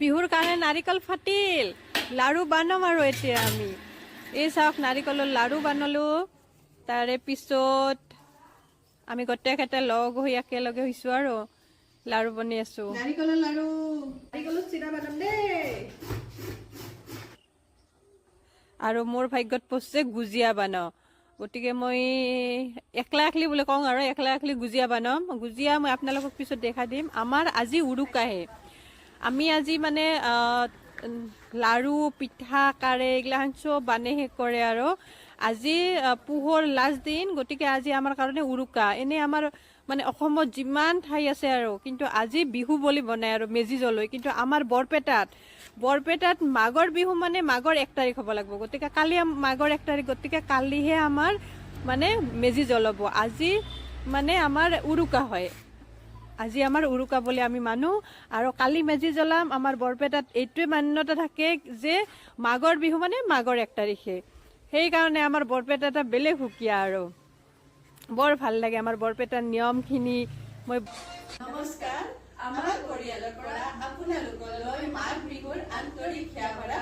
বিহুৰ কাৰণে নাৰিকল ফাটিল, লাৰু বানাম আৰু এতিয়া আমি এই চাওক, নাৰিকলৰ লাৰু বানালো। তাৰে পিছত আমি গোটেইকেইটা লগ হৈ একেলগে হৈছোঁ আৰু লাৰু বনাই আছো। নাৰিকলৰ লাৰু, নাৰিকলৰ চিৰা বনাম দেই। আৰু মোৰ ভাগ্যত পৰছে গুজিয়া বানাওঁ। গতিকে মই একলা একলি বুলি কওঁ আৰু একলা একলি গুজিয়া বানাম। গুজিয়া মই আপোনালোকক পিছত দেখাই দিম। আমাৰ আজি উৰুকাহে। আমি আজি মানে লাৰু, পিঠা, কাৰে এইগিলাখান চব বানে শেষ কৰে আৰু আজি পুহৰ লাষ্ট দিন। গতিকে আজি আমাৰ কাৰণে উৰুকা। এনেই আমাৰ মানে অসমত যিমান ঠাই আছে আৰু কিন্তু আজি বিহু বুলি বনায় আৰু মেজি জ্বলৈ। কিন্তু আমাৰ বৰপেটাত মাঘৰ বিহু মানে মাঘৰ 1 তাৰিখ হ'ব লাগিব। গতিকে কালি মাঘৰ 1 তাৰিখ, গতিকে কালিহে আমাৰ মানে মেজি জ্বলাব। আজি মানে আমাৰ উৰুকা হয়। আজি আমাৰ উৰুকা বুলি আমি মানো আৰু কালি মেজি জ্বলাম। আমাৰ বৰপেটাত এইটোৱে মান্যতা থাকে যে মাঘৰ বিহু মানে মাঘৰ 1 তাৰিখে। সেইকাৰণে আমাৰ বৰপেটা এটা বেলেগ সুকীয়া আৰু বৰ ভাল লাগে আমাৰ বৰপেটাৰ নিয়মখিনি। মই নমস্কাৰ, আমাৰ পৰিয়ালৰ পৰা আপোনালোকলৈ মাঘ বিহুৰ আন্তৰিক সেৱা।